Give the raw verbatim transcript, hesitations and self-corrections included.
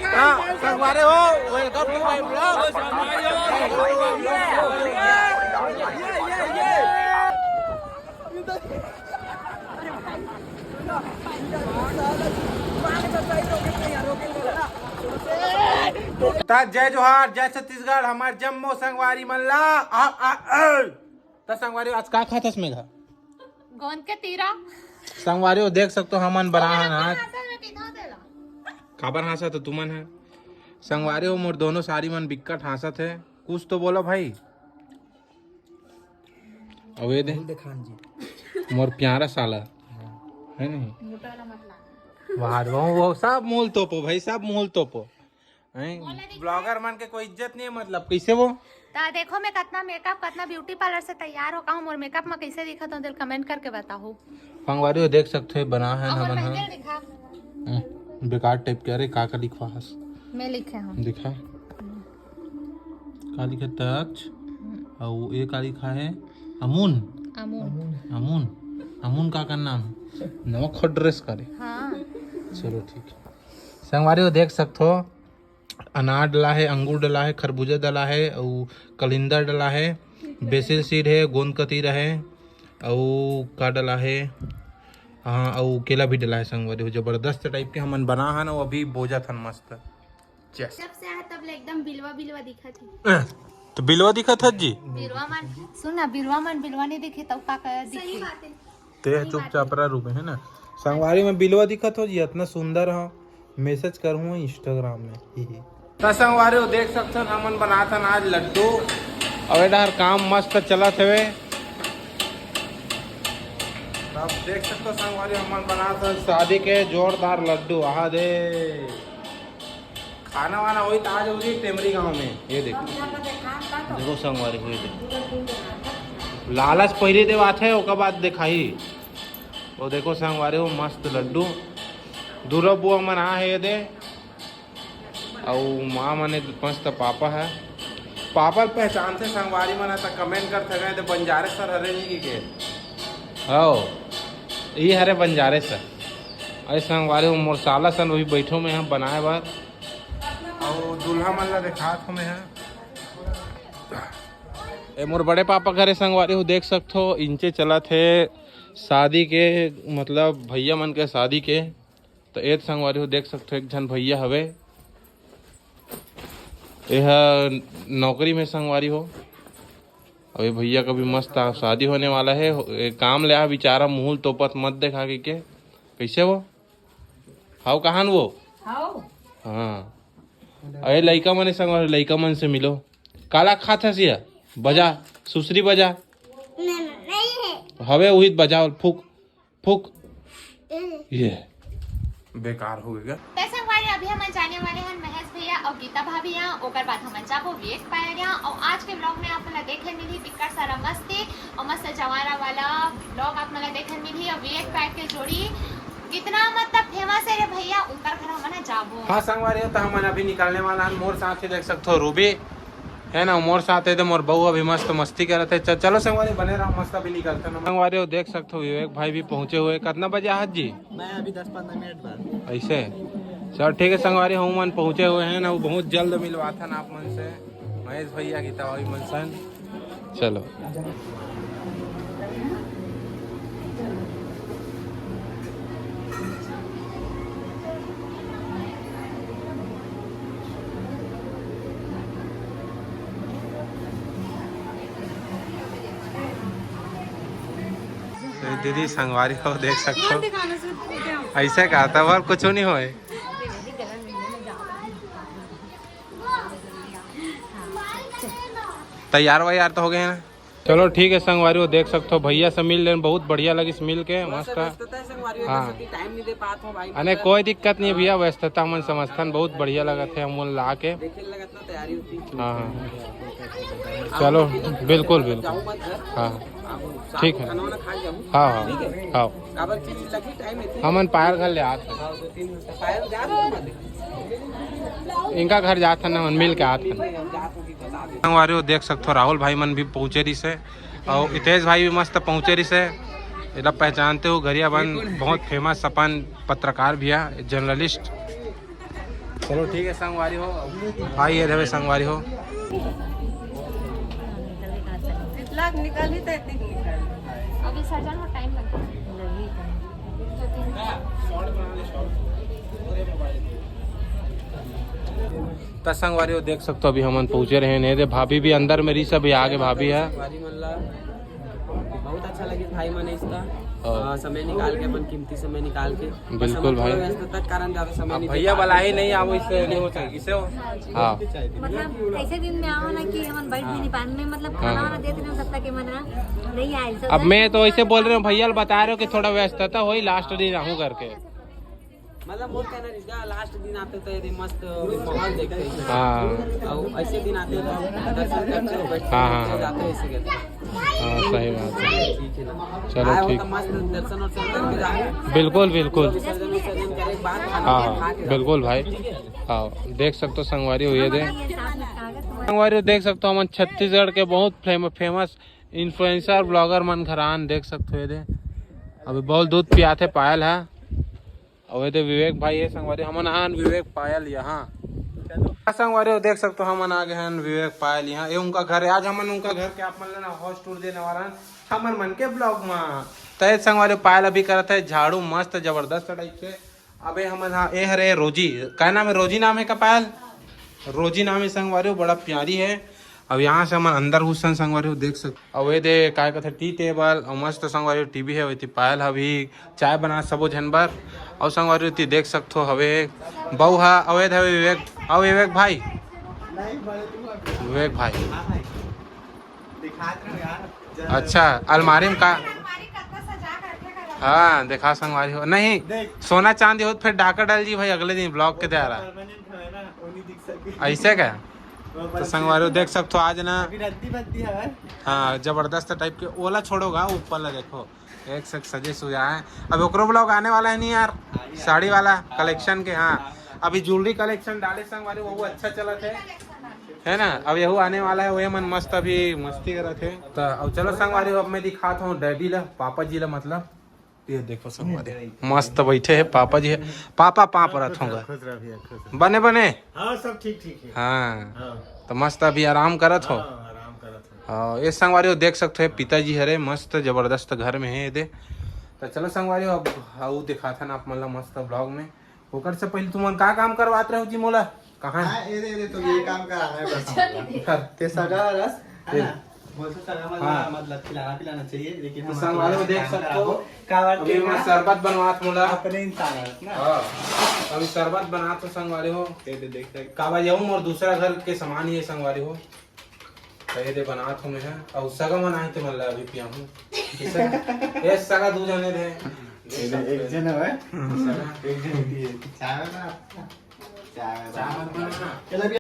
हाँ, संगवारी हो, welcome to my vlog। त जय जोहार, जय छत्तीसगढ़, हमर जम्मो संगवारी मन ला। आ, आ, आ। त संगवारी, आज का खाथस मेघा? गोंद के तीरा। संगवारी हो, देख सकथो, हमन बनाहन आज। काबर हाँसत हो तुमन ह? संगवारी हो, मोर दोनों सारी मन बिक्कट हाँसत हे। कुछ तो बोलो भाई। अउ ये दे। मोर प्यारा साला। है नहीं? वाह, वो, वो सब मोल तोपो भाई, सब मोल तोपो। हैं? Blogger मन के कोई इज्जत नहीं है, मतलब, कैसे वो? त देखो, मैं कतना makeup, कतना beauty parlour से तैयार हो, कहूँ मोर makeup में कैसे दिखत हो, दिल comment करके बताओ। संगवारी हो, देख सकते हो, बना है ना, बना है। हम्म, बेकार type के। अरे, का का लिखवा हस? मैं लिखे हूँ। दिखा। का लिखा? तच। हम्म। अउ ये का लिखा है? अमून। अमून। अमून। अमून का का नाम है? नवा खोट dress करे। हाँ। चलो, ठीक है। संगवारी हो, देख सकते हो, अनार डला है, अंगूर डला है, खरबूजा डला है, अउ कलिंदर डला है, basil seed है, गोंद कतीरा है, अउ का डला है, हाँ, अउ केला भी डला है संगवारी हो। जबरदस्त type के हमन बना हन, अउ अभी बोजत हन मस्त। Yes। जब से आए तब ले एकदम बिलवा बिलवा दिखत है। तो बिलवा दिखत हत जी? बिलवा मन, सुन ना, बिलवा मन बिलवा नहीं दिखे तब का कर दिखे? सही बात है। ते चुपचाप रह रूबे, है ना? संगवारी में बिलवा दिखत हो जी, इतना सुंदर हो, message करहूँ Instagram में। ही ही। त संगवारी हो, देख सकथन, हमन बनाथन आज लड्डू। अउ ए डहर काम मस्त चलत हवे। अब देख सकथो संगवारी, हमन बनाथन शादी के जोरदार लड्डू। आहा दे। खाना वाना होई त आज होई टेमरी गांव में। ये देखो, देखो संगवारी होई दे। लालच पहले देवाथे, ओकर बाद देखाही। वो देखो संगवारी हो, मस्त लड्डू। दूरा बुआ मन आ है ये दे। अउ माँ मने मस्त पापा है। पापा ल पहचानथे संगवारी मन, त comment करथे गए, त बंजारे सर हरे नहीं के? हव, ये हरे बंजारे सर। अरे संगवारी हो, मोर साला सन वही बैठो में हम बनाए बर। अउ दूल्हा मन ला देखात हो मैं ह। ए मोर बड़े पापा घरे संगवारी हो, देख सकथो, इंचे चलत हे शादी के, मतलब भैया मन के शादी के। तो ए संगवारी हो, देख सकथो, एक झन भैया हवे, ए ह नौकरी में संगवारी हो। अबे भैया का भी मस्त आ, शादी होने वाला है। ए, काम ले आ बेचारा, मुहुल तोपत मत देखा के, के। कैसे वो? हाउ कहान वो? हाउ। हाँ। अरे लइका मन संग, लइका मन से मिलो। काला खात हस या? बजा, सुसरी बजा। नहीं, नहीं है। हवे उहित बजा, फूक, फूक। ए। ये। बेकार हो गया। त संगवारी, अभी हमन जाने वाले हन महेश भैया अउ गीता भाभी यहाँ, ओकर बाद हमन जाबो वीएक्स पायर यहाँ। अउ आज के vlog में आप मन ला देखे मिलही बिक्कट सारा मस्ती अउ मस्त जवारा वाला vlog आप मन ला देखे मिलही। अउ वीएक्स पायर के जोड़ी कितना मतलब famous है रे भैया, उनकर घर हमन ह जाबो। हाँ संगवारी हो, त हमन अभी निकलने वाला हन। मोर साथ ही देख सकथो रूबी, है ना, मोर साथ है तो मोर बहू अभी मस्त मस्ती करत है। च-, चलो संगवारी बने रहो, मस्त अभी निकलते हैं संगवारी। वो देख सकते हो विवेक भाई भी पहुँचे हुए। कितना बजे आहत जी? मैं अभी दस पंद्रह मिनट बाद। ऐसे? चल ठीक है संगवारी, हम मन पहुँचे हुए हैं ना, वो बहुत जल्द मिलवाथन आप मन से, महेश भैया की तवाई मन सन। चलो। दीदी संगवारी हो, देख सकते हो। ऐसे कहा था, और कुछ नहीं होए। तैयार वैयार तो हो गए हैं ना? चलो ठीक है संगवारी हो, देख सकते हो भैया से मिल लेन, बहुत बढ़िया लगिस मिल के, मस्त। व्यस्तता है संगवारी हो, हाँ। जैसे कि टाइम नहीं दे पात हो भाई, अने मतलब कोई दिक्कत नहीं भैया, व्यस्तता मन समझथन, बहुत बढ़िया लगत है हम ला के। देखे लगत ना तैयारी होती। हाँ, हाँ। चलो, बिल्कुल, बिल्कुल। जाऊँ मत घर। हाँ, हाँ। आप शाम ठीक को है। खाना वाना खा जाऊँ। हाँ, हाँ, ठीक है? हाँ। काबर कि लगी टाइम है। हमन पायर घर ले आत हन। हाँ, दो तीन घंटा पायर जा रहे हो ना? इनका घर जात हन ना, हमन मिल के आत हन। संगवारी हो देख सकथो, राहुल भाई मन भी पहुँचे रहिस हे, अउ हितेश भाई भी मस्त पहुँचे रहिस हे। एला पहचानते हो, गरियाबंद बहुत famous अपन पत्रकार भैया, journalist। चलो ठीक है संगवारी हो, भाई ये रहे संगवारी हो। लाख निकाली तो इतनी निकाली। अभी सजन हो टाइम लगता है। त संगवारी हो देख सकते हो, अभी हमन पहुंचे रहे हैं। ये दे भाभी भी अंदर में रही, सब ये आगे भाभी है। भारी मन ला बहुत अच्छा लगे भाई मन इसका हाँ। आ, समय निकाल के, अपन कीमती समय निकाल के। बस बिल्कुल हमन थोड़ा भाई। व्यस्तता के कारण ज्यादा समय अब नहीं भैया दे पा बला ही रहे। नहीं, अब इससे नहीं हो सकता, इससे हो। हाँ। मतलब ऐसे दिन में आओ ना कि हमन बैठ भी नहीं पाए, मतलब खाना वाना देते रहे तब तक ये मन नहीं आए। अब मैं तो ऐसे बोल रहे हूँ, भैया बता रहे हो कि थोड़ा व्यस्तता होई, लास्ट दिन रहूँ करके। मतलब मोर कहना रिहिस गा, लास्ट दिन आते तो ये मस्त माहौल देखते हैं। हाँ। और ऐसे दिन आते तो हम दर्शन करते हो, बैठ हाँ, हाँ, हाँ। जाते हो, ऐसे करते हैं। हाँ, सही बात है। ठीक है ना? चलो आए हो ठीक। तो मस्त दर्शन वर्शन करके जाओ। बिल्कुल बिल्कुल। विसर्जन विसर्जन करे के बाद खाना हाँ खा हाँ के जाओ। बिल्कुल भाई। हाँ, देख सकते हो संगवारी हो ये दे। संगवारी हो देख सकते हो, हमन छत्तीसगढ़ के बहुत फेमस इन्फ्लुएंसर ब्लॉगर मन घर आन, देख सकते हो ये दे। अभी बहुत दूध पियाथे पायल है। और ये दे विवेक भाई है संगवारी, हमन आन विवेक पायल यहाँ। हाँ संगवारी हो देख सकते हो, हमन आ गए हैं विवेक पायल यहाँ। ये उनका घर है, आज हमन उनका घर के आप मन ला ना हाउस टूर देने वाला हैं हमन मन के ब्लॉग में। तो ये संगवारी पायल अभी करत है झाड़ू, मस्त जबरदस्त टाइप से। अबे हमन हाँ, ये हरे रोजी, क्या नाम है, रोजी नाम है का पायल? रोजी नाम है संगवारी हो, बड़ा प्यारी है। अब यहाँ से हमन अंदर घुसन संगवारी हो देख सकते। अब ये दे काय कथे टी टेबल और मस्त संगवारी टीवी है, वही पायल अभी चाय बना सबो झन बर। और संगवारी हो ती देख सकथो हवे बहू हा, अवैध हवे विवेक, अउ विवेक भाई, विवेक भाई। अच्छा, अलमारी में का? हाँ, देखा संगवारी हो। नहीं, सोना चांदी हो तो फिर डाका डाल जी भाई, अगले दिन ब्लॉग के द्वारा। ऐसे क्या? तो संगवारी हो देख सकथो आज ना। हाँ, जबरदस्त टाइप के। ओला छोड़ोगा, ऊपर ला देखो, एक से एक सजे सुजाए है। अब ओकरो ब्लॉग आने वाला है नहीं यार, साड़ी वाला कलेक्शन के। हाँ, अभी ज्वेलरी कलेक्शन डाले संगवारी, वो अच्छा चलत है, है ना? अब यहू आने वाला है, वही मन मस्त अभी मस्ती करत है। तो अब चलो संगवारी हो, अब मैं दिखात हूँ डैडी ला, पापा जी ला, मतलब ये देखो संगवारी, मस्त बैठे है पापा जी है। पापा पाँव परत होंगे। खुश रह भैया, खुश रह। बने बने। हाँ, सब ठीक ठीक है। हाँ, हाँ, तो मस्त अभी आराम करत हो। हाँ, आराम करत है। हाँ, ये संगवारी हो देख सकते हो, पिताजी हरे मस्त जबरदस्त घर में है ये दे। तो चलो संगवारी हो, अब हाउ दिखाथन आप मन ला मस्त ब्लॉग में। ओकर से पहले तुमन का काम करवात रहो जी मोला? कहाँ? हाँ, ये दे, ये दे, तो ये काम कराना है बस। कर। ते सगा रस, है ना? बोल तो सगा मतलब, हाँ। मतलब खिलाना पिलाना चाहिए, लेकिन तो हम संगवारी हो अपना देख काम सकते कराबो। हो, काबर अभी के मैं ना, शरबत बनवात मोला। अपने इंसान है ना। हाँ, अभी शरबत बनात हो संगवारी हो। ये दे, देख सकते। काबर जाऊँ, मोर दूसरा घर के सामान ही है संगवारी हो। तो ये दे बनात हो मैं है, और सगा मन आए तो मतलब अभी पिया हूँ। किसे? ये सगा दू जने थे। ये दे, एक जन है, सगा। एक जन होती है। चाय है ना आपका? चाय है। चाय मत बनाना। चलो अभी